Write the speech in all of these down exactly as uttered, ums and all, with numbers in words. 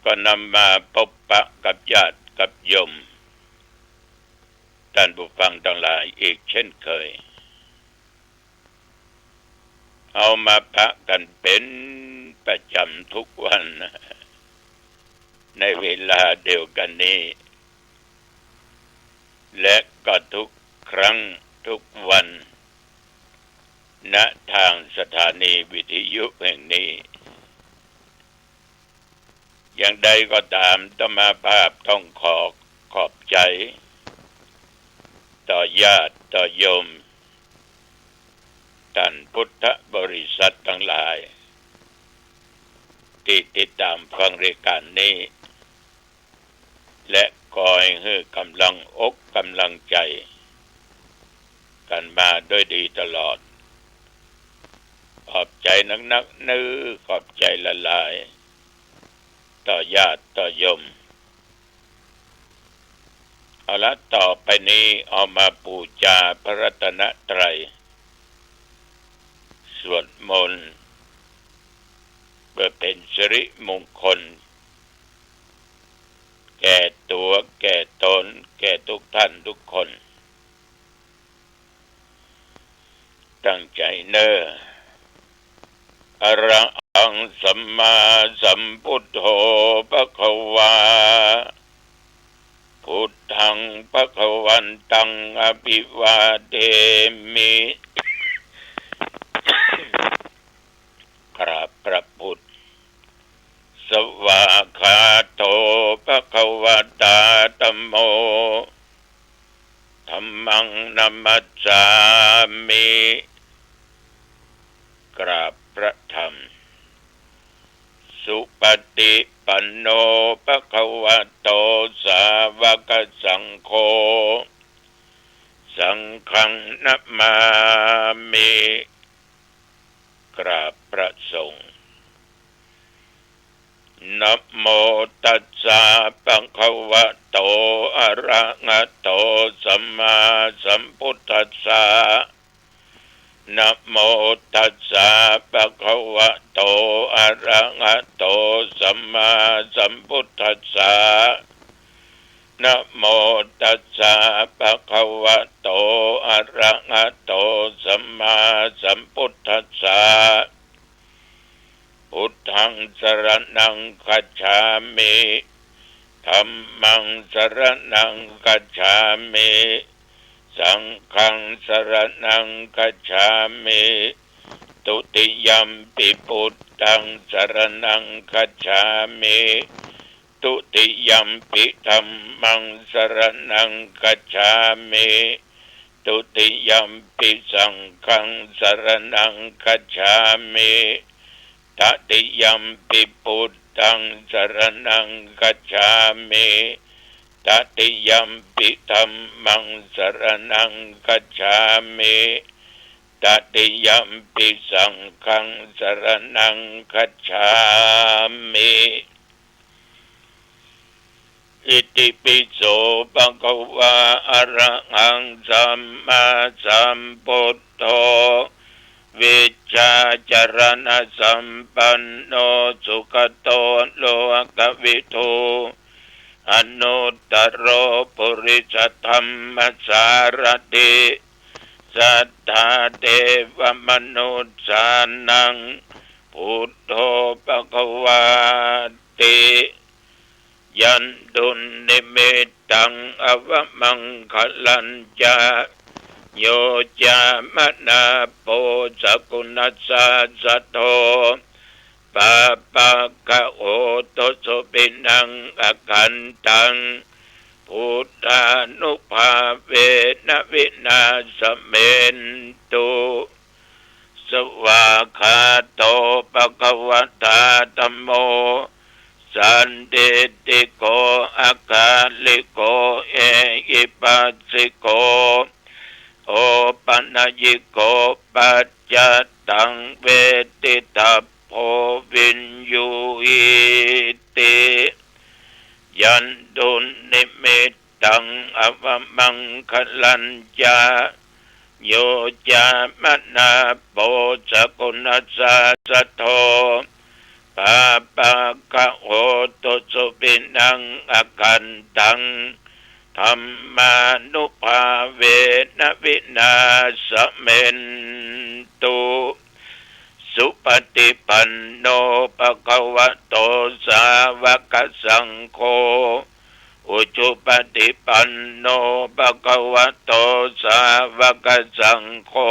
ก็นำมาปบปะกับญาติกับโยม ต้านผู้ฟังตังหลายอีกเช่นเคย เฮามาปะกั๋นเป๋นประจ๋ำกู้วัน ในเวลาเดียวกั๋นนี้ และก็กู้ครั้งกู้วัน ณ ตางสถานีวิทยุแห่งนี้ อย่างใดก็ต๋าม อาตมาภาพต้องขอขอบใจ๋ ต่อญาติต่อโยม ต้านพุทธบริษัทตังหลาย ตี้ติดต๋ามฟังรายก๋านนี้ และคอยหื้อก๋ำลังอกก๋ำลังใจ๋กั๋นมาโดยดีตลอด ขอบใจ๋นักๆ เน้อ ขอบใจ๋หลายๆ ต่อญาติต่อโยม เอาละ ต่อไปนี้เฮามาปู๋จาพระรัตนตรัย สวดมนต์ เปื้อเป๋นสิริมงคล แก่ตั๋วแก่ต๋น แก่กู้ต้านกู้คน ตั้งใจ๋เน้อ อะระหังสัมมาสัมพุทโธ ภะคะวา พุทธัง ภะคะวันตัง อะภิวาเทมิ กราบพระพุทธ สวากขาโต ภะคะวะตา ธัมโม ธัมมัง นะมัสสามิ กราบพระธรรม สุปฏิปันโน ภะคะวะโต สาวกสังโฆ สังฆัง นะมามิ กราบพระสงฆ์ นะโมตัสสะ ภะคะวะโต อะระหะโต สัมมาสัมพุทธัสสะ นะโมตัสสะ ภะคะวะโต อะระหะโต สัมมาสัมพุทธัสสะ นะโมตัสสะ ภะคะวะโต อะระหะโต สัมมาสัมพุทธัสสะ พุทธัง สรณัง คัจฉามิ ธัมมัง สรณัง คัจฉามิ สังฆัง สรณัง คัจฉามิ ทุติยัมปิ พุทธัง สรณัง คัจฉามิ ทุติยัมปิ ธัมมัง สรณัง คัจฉามิ ทุติยัมปิ สังฆัง สรณัง คัจฉามิ ตติยัมปิ พุทธัง สรณัง คัจฉามิ ตติยัมปิ ธัมมัง สรณัง คัจฉามิ ตติยัมปิ สังฆัง สรณัง คัจฉามิ อิติปิโส ภะคะวา อะระหัง สัมมาสัมพุทโธ วิชชาจรณสัมปันโน สุขโต โลกวิทู อนุตตโร ปุริสธัมมสารถิ สัทธาเทวมนุสสานัง พุทโธ ภะคะวาติ ยันตุนนิมิตตัง อวมังคะลัญจะ โยจามนาโป สกุณัสสาสะโท ปาปะกะโห ตุสุปินัง อขันตัง พุทธานุภาเวนะ วินาศเมนตุ สวากขาโต ภะคะวะตา ธัมโม สันทิฏฐิโก อะกาลิโก เอหิปัสสิโก โอปะนะยิโก ปัจจัตตัง เวทิตัพโพ วิญญูหีติ ยันตุนนิมิตตัง อวมังคะลัญจะ โยจามนาโป สกุณัสสาสะโท ปาปะกะโห hotu supinaṃ akantaṃ, dhammānubhāvena vināsamentu. Supaṭipanno bhagavato sāvakasaṅgho, ujupaṭipanno bhagavato sāvakasaṅgho,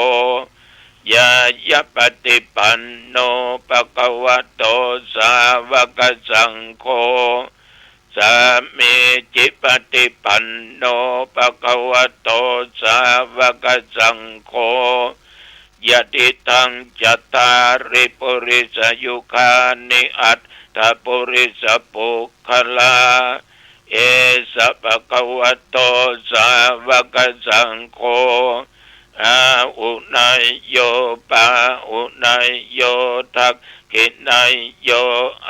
ñāyapaṭipanno bhagavato sāvakasaṅgho, sāmīcipaṭipanno bhagavato sāvakasaṅgho, yadidaṃ cattāri purisayugāni aṭṭha purisapuggalā, esa bhagavato sāvakasaṅgho, āhuneyyo pāhuneyyo dakkhiṇeyyo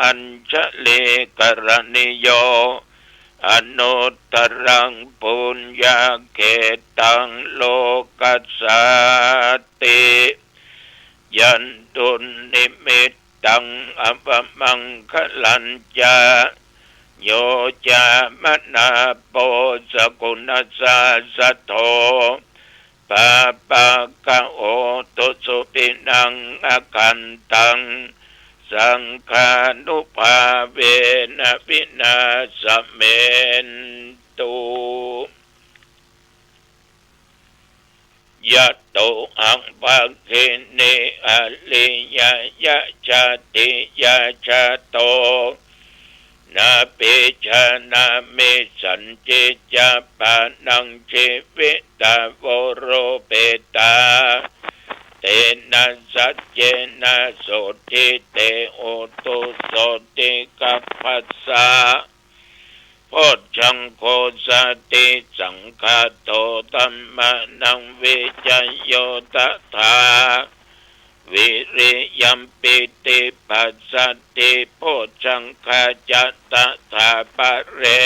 añjalikaraṇīyo, anuttaraṃ puññakkhettaṃ lokassāti. Yandunnimittaṃ avamaṅgalañca, yo cāmanāpo sakuṇassa so, pāpaggaho dussupinaṃ akantaṃ, saṅghānubhāvena vināsamentu. Yatohaṃ bhagini ariyāya jātiyā jāto, nābhijānāmi sañcicca pāṇaṃ jīvitā voropetā. Tena saccena sotthi te hotu sottikappassa. Bojjhaṅgo satisaṅkhāto dhammānaṃ vicayo tathā, viriyampīti passaddhi bojjhaṅgā ca tathāpare,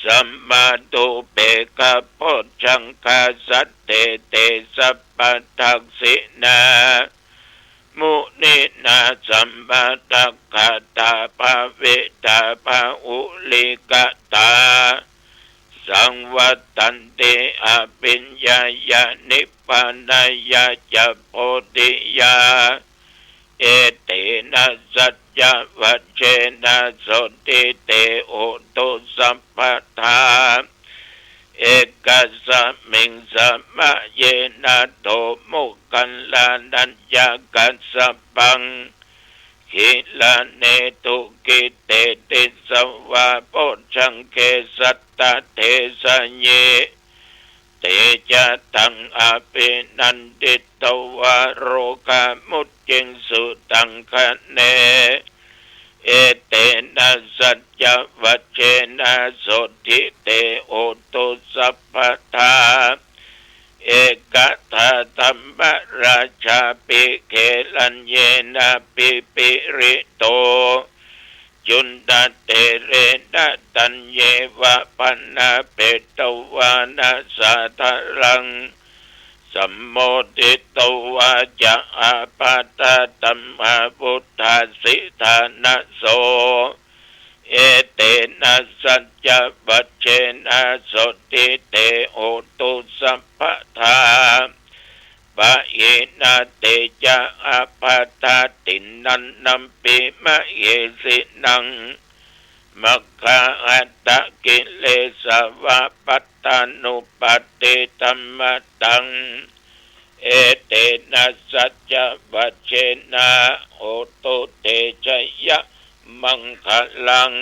samādhupekkhabojjhaṅgā sattete sabbadassinā, muninā sammadakkhātā bhāvitā bahulīkatā, saṃvattanti abhiññāya nibbānāya ca bodhiyā. Etena saccavajjena sotthi te hotu sabbadā. Ekasmiṃ samaye nātho moggallānañca kassapaṃ, gilāne dukkhite disvā bojjhaṅge satta desayi. Te ca taṃ abhinanditvā rogā mucciṃsu taṅkhaṇe. Etena saccavajjena sotthi te hotu sabbadā. Ekadā dhammarājāpi gelaññenābhipīḷito, cundattherena taññeva bhaṇāpetvāna sādaraṃ, sammoditvā ca ābādhā tamhā vuṭṭhāsi ṭhānaso. Etena saccavajjena sotthi te hotu sabbadā. Pahīnā te ca ābādhā tiṇṇannampi mahesinaṃ, maggāhatakilesā va pattānuppattidhammataṃ. Etena saccavajjena hotu te jayamaṅgalaṃ.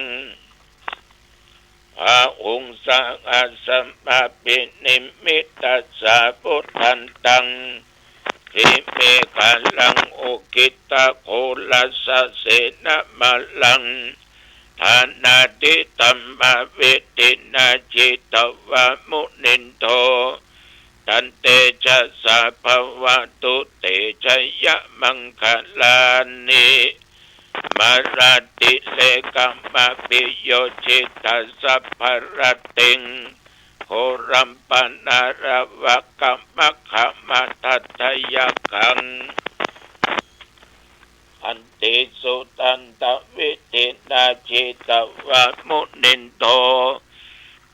Bāhuṃ sahassamabhinimmitasāvudhantaṃ, grīmekhalaṃ uditaghorasasenamāraṃ, dānādidhammavidhinā jitavā munindo, tantejasā bhavatu te jayamaṅgalāni. Mārātirekamabhiyujjhitasabbarattiṃ, ghorampanāḷavakamakkhamathaddhayakkhaṃ, Santiṃ suṇantavidhinā jitavā munindo,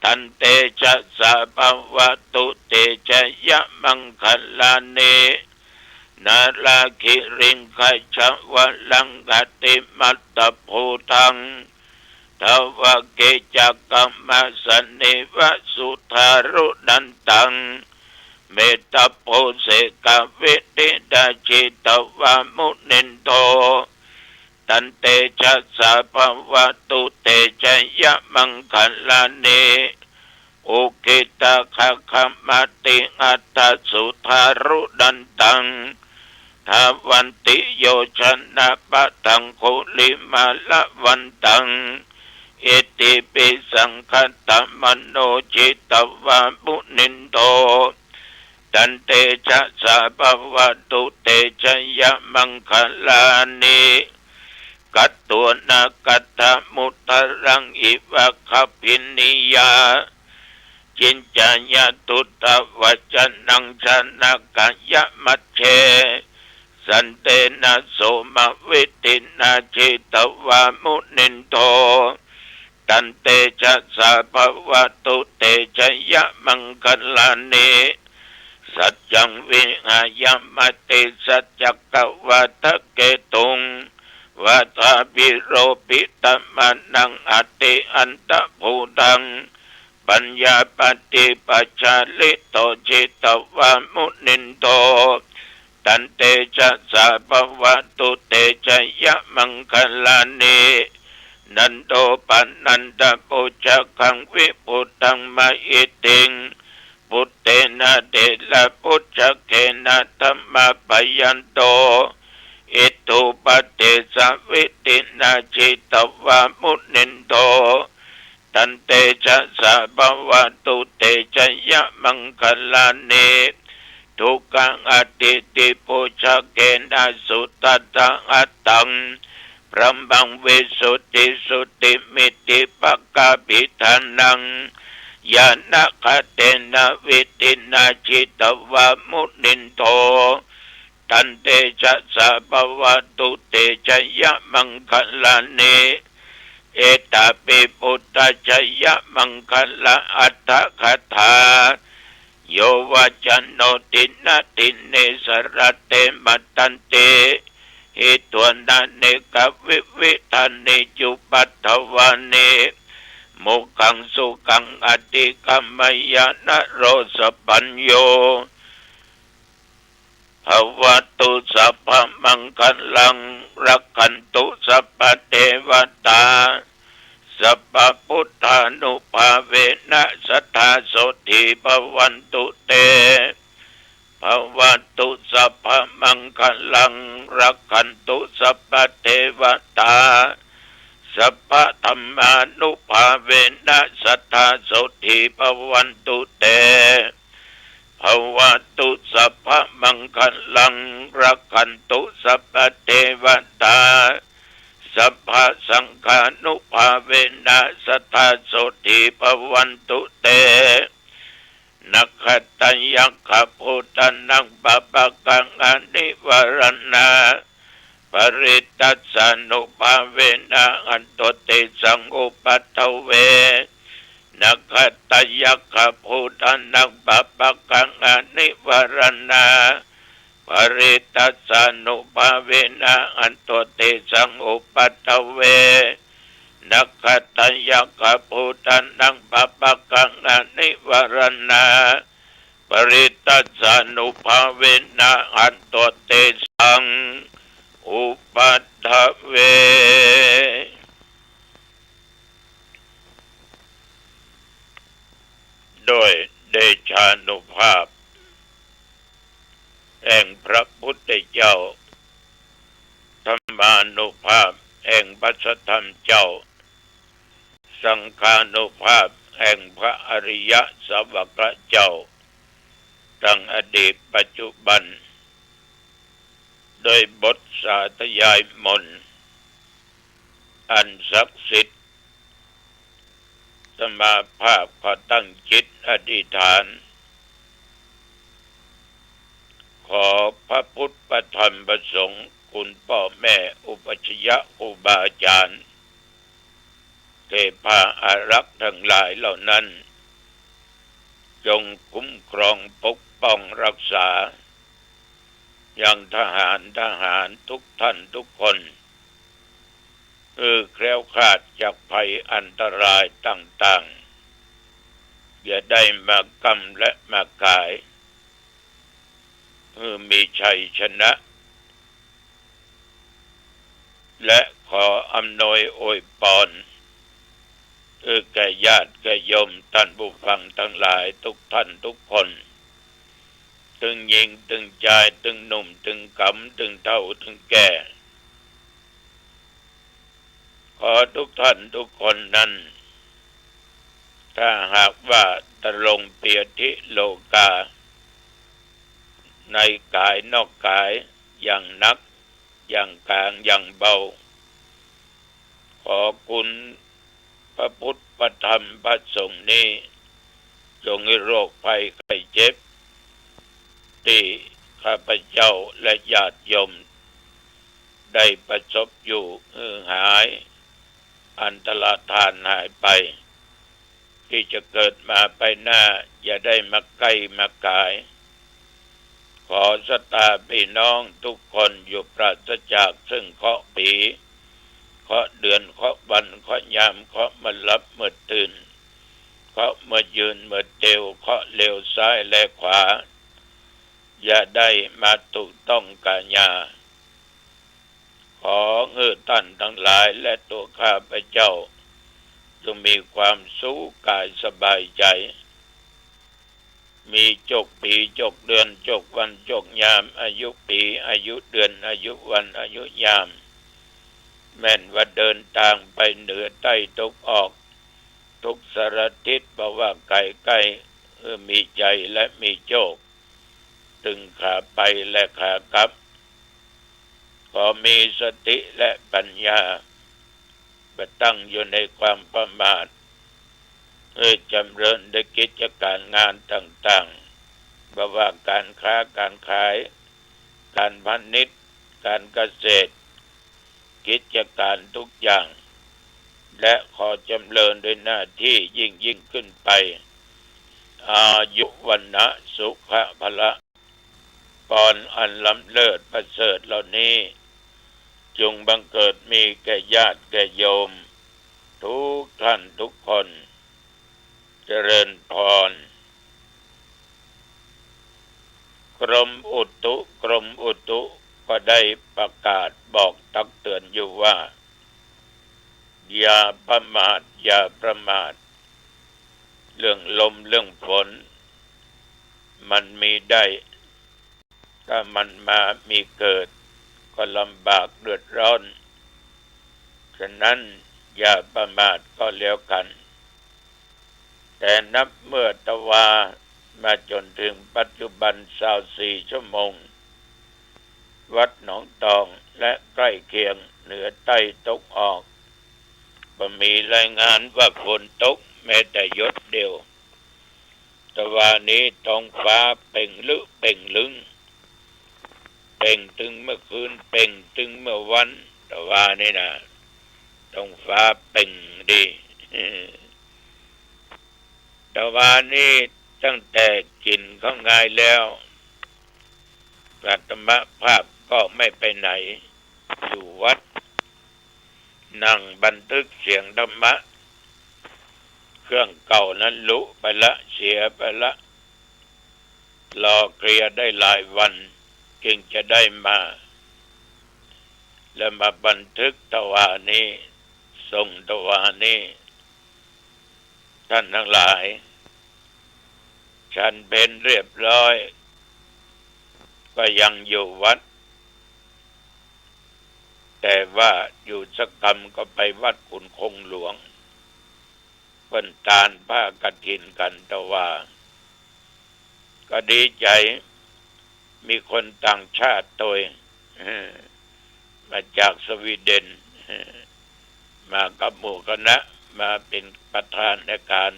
tantejasā bhavatu te jayamaṅgalāni. Nāḷāgiriṃ gajavaraṃ atimattabhūtaṃ, dāvaggicakkamasanīva sudāruṇantaṃ, mettambusekavidhinā jitavā munindo, tantejasā bhavatu te jayamaṅgalāni. Ukkhittakhaggamatihatthasudāruṇantaṃ, dhāvantiyojanapathaṅgulimālavantaṃ, iddhībhisaṅkhatamano jitavā munindo, tantejasā bhavatu te jayamaṅgalāni. Katvāna kaṭṭhamudaraṃ iva gabbhinīyā, ciñcāya duṭṭhavacanaṃ janakāyamajjhe, santena somavidhinā jitavā munindo, tantejasā bhavatu te jayamaṅgalāni. Saccaṃ vihāya matisaccakavādaketuṃ, vādābhiropitamanaṃ atiandhabhūtaṃ, paññāpadīpajalito jitavā munindo, tantejasā bhavatu te jayamaṅgalāni. Nandopanandabhujagaṃ vibudhaṃ mahiddhiṃ, puttena therabhujagena damāpayanto, iddhūpadesavidhinā jitavā munindo, tantejasā bhavatu te jayamaṅgalāni. Duggāhadiṭṭhibhujagena sudaṭṭhahatthaṃ, brahmaṃ visuddhijutimiddhibakābhidhānaṃ, ñāṇāgadena vidhinā jitavā munindo, tantejasā bhavatu te jayamaṅgalāni. Etāpi buddhajayamaṅgalaaṭṭhagāthā, yo vācano dinadine sarate matandī, hitvānanekavividhāni cupaddavāni, mokkhaṃ sukhaṃ adhigameyya naro sapañño. Bhavatu sabbamaṅgalaṃ, rakkhantu sabbadevatā, sabbabuddhānubhāvena sadā sotthī bhavantu te. Bhavatu sabbamaṅgalaṃ, rakkhantu sabbadevatā, sabbadhammānubhāvena sadā sotthī bhavantu te. Bhavatu sabbamaṅgalaṃ, rakkhantu sabbadevatā, sabbasaṅghānubhāvena sadā sotthī bhavantu te. Nakkhattayakkhabhūtānaṃ pāpaggahanivāraṇā, parittassānubhāvena hantvā tesaṃ upaddave. Nakkhattayakkhabhūtānaṃ pāpaggahanivāraṇā, parittassānubhāvena hantvā tesaṃ upaddave. Nakkhattayakkhabhūtānaṃ pāpaggahanivāraṇā, parittassānubhāvena hantvā tesaṃ upaddave. ด้วยเดชานุภาพแห่งพระพุทธเจ้า ธรรมานุภาพแห่งพระสัทธรรมเจ้า สังฆานุภาพแห่งพระอริยสาวกเจ้า ตังอดีตปัจจุบัน ด้วยบทสาธยายมนต์อันศักดิ์สิทธิ์ อาตมาภาพขอตั้งจิตอธิษฐาน ขอพระพุทธพระธรรมพระสงฆ์ คุณป้อแม่อุปัชฌะครูบาอาจ๋ารย์ เทพาอารักษ์ตังหลายเหล่านั้น จงคุ้มครองปกป้องรักษา ยังทหาร ทหารทุกท่านทุกคน หื้อแคล้วคลาดจากภัยอันตรายต่างๆ อย่าได้มาก้ำและมาขาย หื้อมีชัยชนะ และขออำนวยอวยปอน หื้อแก่ญาติแก่โยมต้านผู้ฟังตังหลายทุกท่านทุกคน ตึงญิงตึงจาย ตึงหนุ่มตึงก๋ำ ตึงเฒ่าตึงแก่ ขอทุกท่านทุกคนนั้น ถ้าหากว่าตะลงเปียธิโลกา ในก๋ายนอกก๋าย อย่างหนัก อย่างก๋าง อย่างเบา ขอคุณพระพุทธพระธรรมพระสงฆ์นี้ จงหื้อโรคภัยไข้เจ็บ ตี้ข้าพเจ้าและญาติโยมได้ประสบอยู่ หื้อหายอันตรธานหายไป ตี้จะเกิดมาไปหน้า อย่าได้มาใก้มาขาย ขอสตาพี่น้องทุกคนอยู่ปราศจากซึ่งเคราะห์ผี เคราะห์เดือน เคราะห์วัน เคราะห์ยาม เคราะห์เมื่อหลับเมื่อตื่น เคราะห์เมื่อยืนเมื่อเตียว เคราะห์เหลียวซ้ายแลขวา อย่าได้มาถูกต้องก๋ายา ขอหื้อต้านตังหลายและตั๋วข้าพเจ้า จงมีความสุขก๋ายสบายใจ๋ มีโจคปี๋โจคเดือน โจควันโจคยาม อายุปี๋ อายุเดือน อายุวัน อายุยาม แม่นว่าเดินตางไปเหนือใต้ตกออก ทุกสารทิศ บ่ว่าไก๋ใก้ หื้อมีชัยและมีโจค ตึงขาไปและขากลับ ขอมีสติและปัญญา บ่ตั้งอยู่ในความประมาท หื้อจ๋ำเริญในกิจก๋ารงานต่างๆ บ่ว่าก๋านค้าก๋านขาย ก๋านพาณิชย์ ก๋านเกษตร กิจก๋านทุกอย่าง และขอจ๋ำเริญด้วยหน้าตี้ยิ่งๆ ขึ้นไป อายุ วรรณะ สุขะ พละ พรอันล้ำเลิศประเสริฐเหล่านี้ จงบังเกิดมีแก่ญาติแก่โยม ทุกท่านทุกคน เจริญพร กรมอุตุ กรมอุตุก็ได้ประกาศบอกตักเตือนอยู่ว่า อย่าประมาท อย่าประมาท เรื่องลมเรื่องฝน มันมีได้ ถ้ามันมามีเกิด ก็ลำบากเดือดร้อน ฉะนั้นอย่าประมาทก็แล้วกั๋น แต่นับเมื่อตะวามาจ๋นถึงปัจจุบันซาวสี่ชั่วโมง วัดหนองตองและใก้เคียงเหนือใต้ตกออก บ่มีรายงานว่าฝนตกแม้แต่หยดเดียว ตะวานี้ท้องฟ้าเป่งลึเป่งลึง เป่งตึงเมื่อคืน เป่งตึงเมื่อวัน ตะวานี้นะ ท้องฟ้าเป่งดี ตะวานี้ตั้งแต่กิ๋นข้าวงายแล้ว อาตมาภาพก็ไม่ไปไหน อยู่วัด นั่งบันทึกเสียงธรรมะ เครื่องเก่านั้นหลุไปละ เสียไปละ รอเคลียร์ได้หลายวันจึงจะได้มา และมาบันทึกตะวานี้ ส่งตะวานี้ ท่านทั้งหลาย ฉันเพลเรียบร้อย ก็ยังอยู่วัด แต่ว่าอยู่สักกำก็ไปวัดขุนคงหลวง เปิ้นตานผ้ากฐินกั๋น ตะวา ก็ดีใจ๋ มีคนต่างชาติตวย มาจากสวีเดน มากับหมู่คณะ มาเป๋นประธานในก๋าน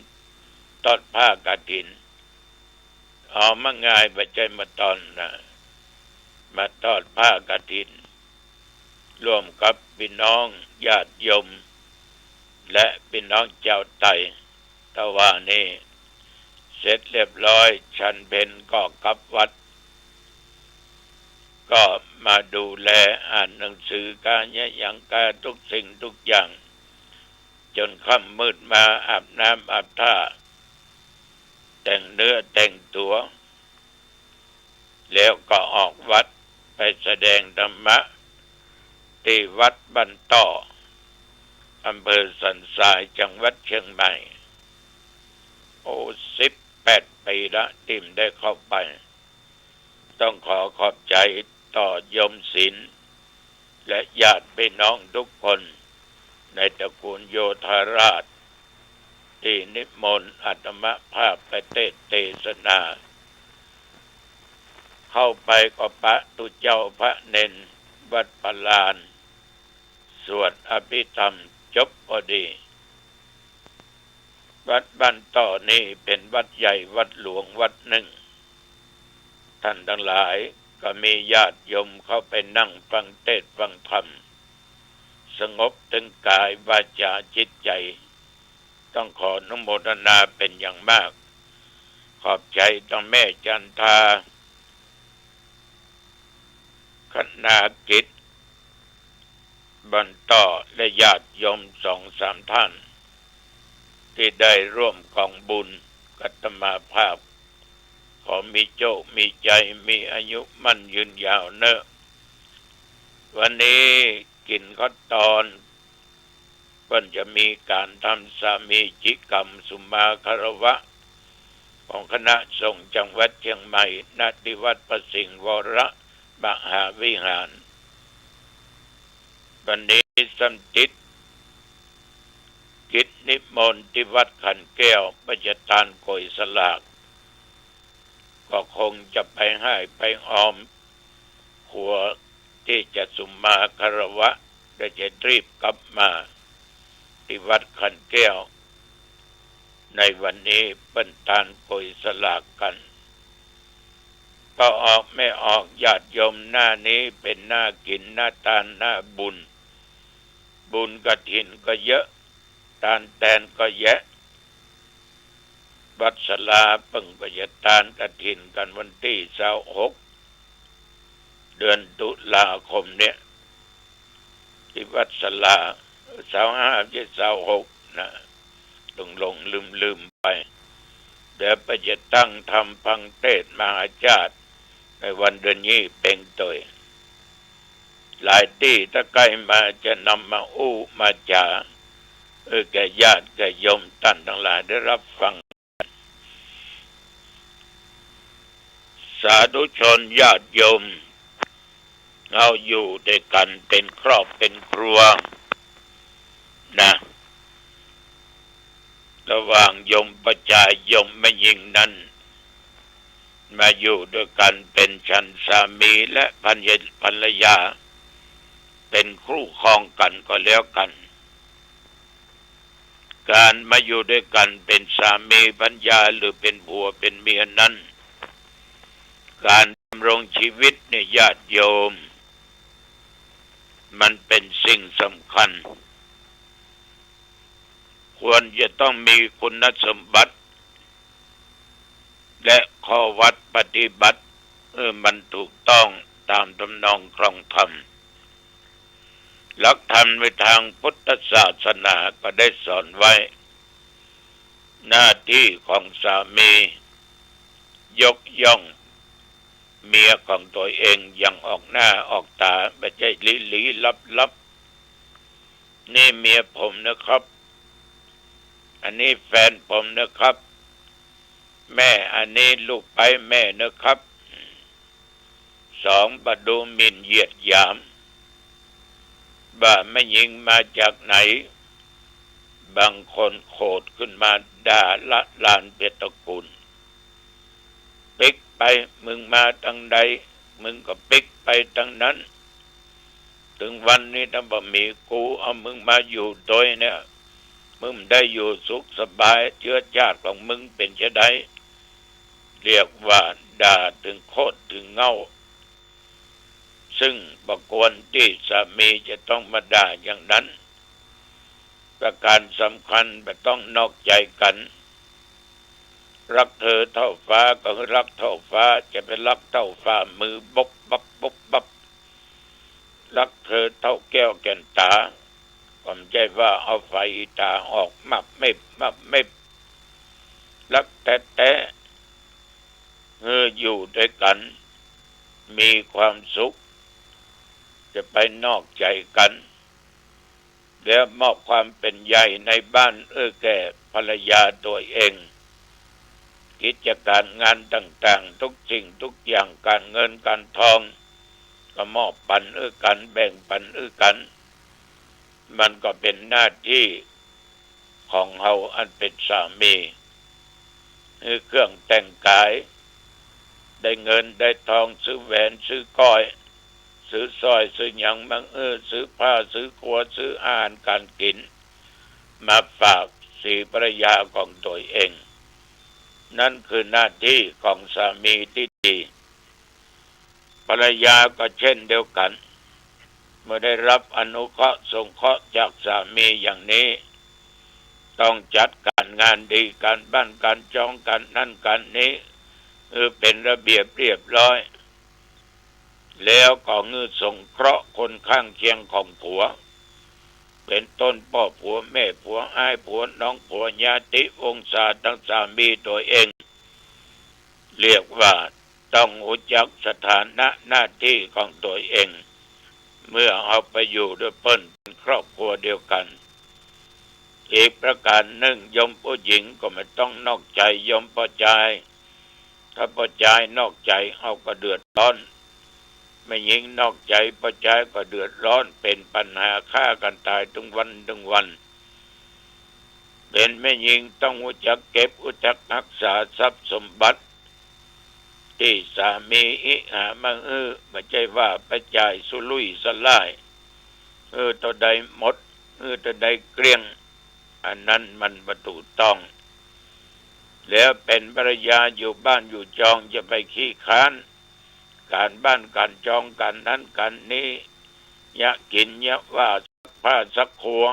ตอดผ้ากฐิน เอามาง่าย บ่ใจ้มาตอนนะ มาตอดผ้ากฐิน ร่วมกับปี้น้องญาติโยม และปี้น้องจาวไต ตะวานี้ เสร็จเรียบร้อย ฉันเพลก็กลับวัด ก็มาดูแลอ่านหนังสือก๋าเยียะหยังก๋า ทุกสิ่งทุกอย่าง จ๋นค่ำมืดมาอาบน้ำอาบท่า แต่งเนื้อแต่งตั๋ว แล้วก็ออกวัดไปแสดงธรรมะ ตี้วัดบ้านต่อ อำเภอสันทราย จังหวัดเชียงใหม่ โอ้ สิบแปดปี๋ละตี้บ่ได้เข้าไป ต้องขอขอบใจ๋ต่อโยมศิลป์ และญาติปี้น้องทุกคน ในตระกูลโยธาราช ตี้นิมนต์อาตมาภาพไปเตสน์เตสนา เข้าไปก็ปะตุ๊เจ้าพระเณรวัดพลาน สวดอภิธรรมจบพอดี วัดบ้านต่อนี้เป๋นวัดใหญ่วัดหลวงวัดนึ่ง ต้านตังหลายก็มีญาติโยมเข้าไปนั่งฟังเตสน์ฟังธรรม สงบตึงก๋ายวาจ๋าจิตใจ๋ ต้องขออนุโมทนาเป๋นอย่างมาก ขอบใจ๋ตังแม่จันทา คณากิจ บ้านต่อ และญาติโยมสองสามต้าน ตี้ได้ร่วมก๋องบุญกับอาตมาภาพ ขอมีโจคมีใจ๋ มีอายุมั่นยืนยาวเน่อ วันนี้กิ๋นข้าวตอน เปิ้นจะมีก๋านทำสามีจิกรรมสุมาคารวะ ของคณะสงฆ์จังหวัดเชียงใหม่ ณ ตี้วัดพระสิงห์วรมหาวิหาร วันนี้สำติดกิจนิมนต์ตี้วัดขันแก้ว เปิ้นจะตานก๋วยสลาก ก็คงจะไปฮ่ายไปออม ครัวตี้จะสุมาคารวะ และจะรีบกลับมาตี้วัดขันแก้ว ในวันนี้เปิ้นตานก๋วยสลากกั๋น ก็ออกไม่ออกญาติโยม หน้านี้เป๋นหน้ากิ๋น หน้าตาน หน้าบุญ บุญกฐินก็เยอะ ตานแตนก็แยะ วัดสลาเปิ้นก็จะตานกฐินกั๋นวันตี้ซาวหก เดือนตุลาคมเนี่ย ตี้วัดสลา ซาวห้า ไม่ใจ้ซาวหกนะ หลงๆ ลืมๆ ไป เดี๋ยวเปิ้นจะตั้งธรรมฟังเตสน์มหาชาติ ในวันเดือนยี่เป๋งตวย หลายตี้ถ้าใก้มาจะนำมาอู้มาจ๋า เออ แก่ญาติแก่โยมต้านตังหลายได้ฮับฟัง สาธุชนญาติโยม เฮาอยู่ตวยกั๋นเป๋นครอบเป๋นครัวนะ ระหว่างโยมป้อจายโยมแม่ญิงนั้น มาอยู่ตวยกั๋นเป๋นฉันสามีและภรรยา ภรรยา เป๋นคู่ครองกั๋นก็แล้วกั๋น ก๋านมาอยู่ตวยกั๋นเป๋นสามีภรรยาหรือเป๋นผัวเป๋นเมียนั้น ก๋านดำรงชีวิตเนี่ยญาติโยม มันเป๋นสิ่งสำคัญ ควรจะต้องมีคุณสมบัติ และข้อวัดปฏิบัติ เออ มันถูกต้องตามทำนองครองธรรม หลักธรรมในทางพุทธศาสนาก็ได้สอนไว้ หน้าตี้ของสามี ยกย่องเมียของตนเองอย่างออกหน้าออกต๋า ไม่ใจ้ลี้ๆ ลับๆ นี่เมียผมนะครับ อันนี้แฟนผมนะครับ แม่ อันนี้ลูกใป๊แม่นะครับ สอง บ่ดูหมิ่นเหยียดหยาม บ่าแม่ญิงมาจากไหน บางคนโขดขึ้นมาด่าละลานเปียรตระกูล ปิ๊กไป มึงมาตางใด มึงก็ปิ๊กไปตางนั้น เถิงวันนี้ถ้าบ่มีกูเอามึงมาอยู่ตวยเนี่ย มึงบ่ได้อยู่สุขสบาย เจื๊อจาติของมึงเป๋นจาใด เรียกว่าด่าเถิงโคตรเถิงเหง้า ซึ่งบ่ควรตี้สามีจะต้องมาด่าอย่างนั้น ประการสำคัญบ่ต้องนอกใจ๋กั๋น รักเธอเต้าฟ้าก็หื้อรักเต้าฟ้า จะไปรักเต้าฝ่ามือ บุบบับ บุบบับ รักเธอเต้าแก้วแก่นต๋า ก็บ่ใจ้ว่าเอาฝายอีต๋าออก มับมิบ มับมิบ รักแต๊ๆ หื้ออยู่ตวยกั๋น มีความสุข จะไปนอกใจ๋กั๋น แล้วมอบความเป๋นใหญ่ในบ้านหื้อแก่ภรรยาตวยเอง กิจก๋านงานต่างๆ กู้สิ่งกู้อย่าง ก๋านเงินก๋านตอง ก็มอบปั๋นหื้อกั๋น แบ่งปั๋นหื้อกั๋น มันก็เป๋นหน้าตี้ของเฮาอันเป๋นสามี หื้อเครื่องแต่งก๋าย ได้เงินได้ตอง ซื้อแหวน ซื้อก้อย ซื้อสร้อย ซื้อหยังมาหื้อ ซื้อผ้า ซื้อครัว ซื้ออาหารก๋านกิ๋น มาฝากสีภรรยาของตวยเอง นั้นคือหน้าตี้ของสามีตี้ดี ภรรยาก็เช่นเดียวกั๋น เมื่อได้ฮับอนุเคราะห์สงเคราะห์จากสามีอย่างนี้ ต้องจัดก๋านงานดี ก๋านบ้านก๋านจอง ก๋านนั้นก๋านนี้ หื้อเป๋นระเบียบเรียบร้อย แล้วก็หื้อสงเคราะห์คนข้างเคียงของผัว เป๋นต้นป้อผัว แม่ผัว อ้ายผัว น้องผัว ญาติวงศา ตังสามีตวยเอง เรียกว่าต้องฮู้จักสถานะหน้าตี้ของตวยเอง เมื่อเอาไปอยู่ตวยเปิ้นเป๋นครอบครัวเดียวกั๋น อีกประก๋านนึ่ง โยมผู้หญิงก็บ่ต้องนอกใจ๋โยมป้อจาย ถ้าป้อจายนอกใจ๋ เฮาก็เดือดร้อน แม่ญิงนอกใจ๋ ป้อจายก็เดือดร้อน เป๋นปัญหาฆ่ากั๋นต๋ายตึงวันตึงวัน เป๋นแม่ญิงต้องฮู้จักเก็บ ฮู้จักฮักษาทรัพย์สมบัติ ตี้สามีอิหามาหื้อ บ่ใจ้ว่าไปจ่ายสุรุ่ยสร่าย หื้อเต้าใดหมด หื้อเต้าใดเกลี้ยง อันนั้นมันบ่ถูกต้อง แล้วเป๋นภรรยาอยู่บ้านอยู่จอง จะไปขี้ค้านก๋านบ้านก๋านจอง ก๋านนั้นก๋านนี้ เยียะกิ๋นเยียะว่า ซักผ้าซักครัว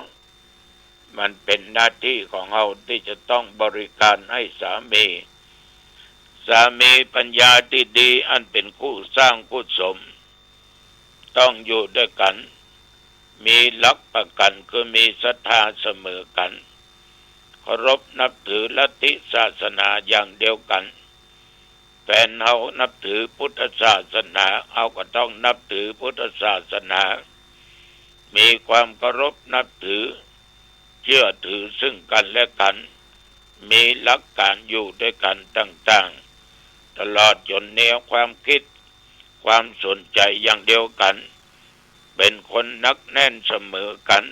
มันเป๋นหน้าตี้ของเฮาตี้จะต้องบริการหื้อสามี สามีปัญญาตี้ดี อันเป๋นคู่สร้างคู่สม ต้องอยู่ตวยกั๋น มีหลักประกั๋นคือมีศรัทธาเสมอกั๋น เคารพนับถือลัทธิศาสนาอย่างเดียวกั๋น แฟนเฮานับถือพุทธศาสนา เฮาก็ต้องนับถือพุทธศาสนา มีความเคารพนับถือ เจื้อถือซึ่งกั๋นและกั๋น มีหลักก๋านอยู่ตวยกั๋นต่างๆ ตลอดจ๋นแนวความกึ๊ด ความสนใจ๋อย่างเดียวกั๋น เป๋นคนหนักแน่นเสมอกั๋น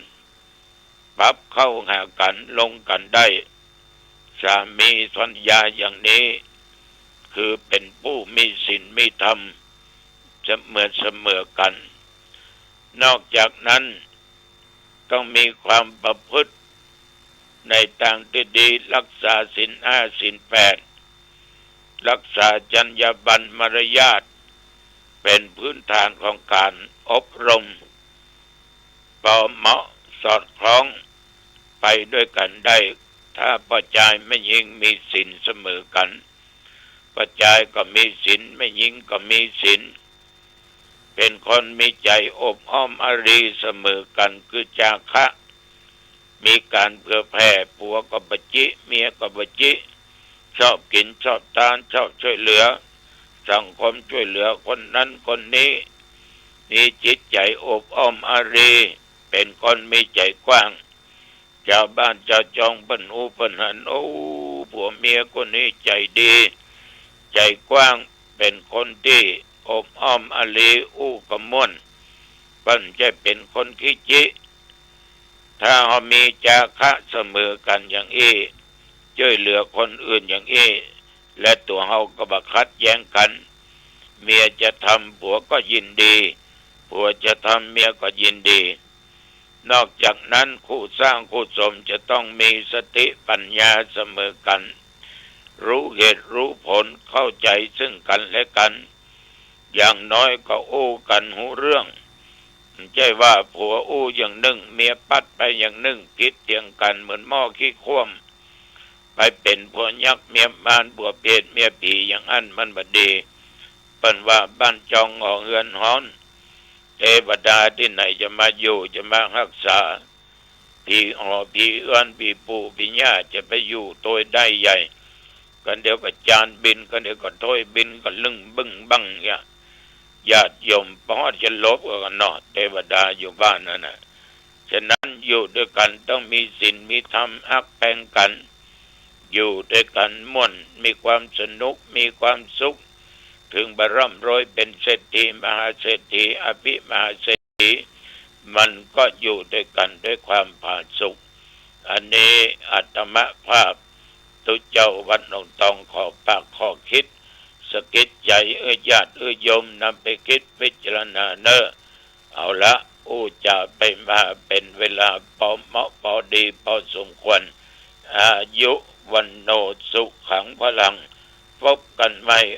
ปรับเข้าหากั๋น ลงกั๋นได้ สามีภรรยาอย่างนี้ คือเป๋นผู้มีศีลมีธรรม เสมอ เสมอกั๋น นอกจากนั้น ต้องมีความประพฤติในตางตี้ดี ฮักษาศีลห้า ศีลแปด ฮักษาจรรยาบรรณมารยาท เป๋นพื้นฐานของก๋านอบรม ปอเหมาะสอดคล้องไปตวยกั๋นได้ ถ้าป้อจายแม่ญิงมีศีลเสมอกั๋น ป้อจายก็มีศีล แม่ญิงก็มีศีล เป๋นคนมีใจ๋อบอ้อมอารีเสมอกั๋น คือจาคะ มีก๋านเผื่อแผ่ ผัวก็บ่จิ เมียก็บ่จิ ชอบกิ๋นชอบตาน ชอบจ้วยเหลือสังคม จ้วยเหลือคนนั้นคนนี้ มีจิตใจ๋อบอ้อมอารี เป๋นคนมีใจ๋กว้าง จาวบ้านจาวจองเปิ้นฮู้เปิ้นหัน โอ้ ผัวเมียคนนี้ใจ๋ดี ใจ๋กว้าง เป๋นคนตี้อบอ้อมอารี อู้ก็ม่วน เปิ้นบ่ใจ้เป๋นคนขี้จิ ถ้าเฮามีจาคะเสมอกั๋นอย่างอี้ จ้วยเหลือคนอื่นอย่างอี้ และตั๋วเฮาก็บ่ขัดแย้งกั๋น เมียจะทำผัวก็ยินดี ผัวจะทำเมียก็ยินดี นอกจากนั้นคู่สร้างคู่สมจะต้องมีสติปัญญาเสมอกั๋น ฮู้เหตุฮู้ผล เข้าใจ๋ซึ่งกั๋นและกั๋น อย่างน้อยก็อู้กั๋นฮู้เรื่อง บ่ใจ้ว่าผัวอู้อย่างนึ่ง เมียปั๊ดไปอย่างนึ่ง ผิดเถียงกั๋นเหมือนหม้อขี้ข้วม ไปเป๋นผัวยักษ์เมียมาร ผัวเปรตเมียผีอย่างอั้นมันบ่ดี เปิ้นว่าบ้านจองหอเฮือนฮ้อน เตวดาตี้ไหนจะมาอยู่จะมาฮักษา ผีหอผีเฮือนผีปู่ผีย่าจะไปอยู่ตวยได้ใหญ่ กั๋นเดี๋ยวก็จานบิน กั๋นเดี๋ยวก็ถ้วยบิน ก็ลึ่งบึ้งบั้งเนี่ย ญาติโยมปอดจะหลบกั๋นเนาะ เตวดาอยู่บ้านนั่นน่ะ ฉะนั้นอยู่ตวยกั๋นต้องมีศีลมีธรรม ฮักแปงกั๋น อยู่ตวยกั๋นม่วน มีความสนุก มีความสุข เถิงบ่ร่ำรวยเป๋นเศรษฐีมหาเศรษฐี อภิมหาเศรษฐี มันก็อยู่ตวยกั๋นด้วยความผาสุก อันนี้อาตมาภาพตุ๊เจ้าวัดหนองตองขอฝากข้อคิด สะกิดใจ๋เอื้อญาติเอื้อโยมนำไปกึ๊ดพิจารณาเน่อ เอาละ อู้จ๋าไปมาเป๋นเวลาปอเหมาะปอดีปอสมควร อายุ วัณโณ สุขัง พลัง พบกั๋นใหม่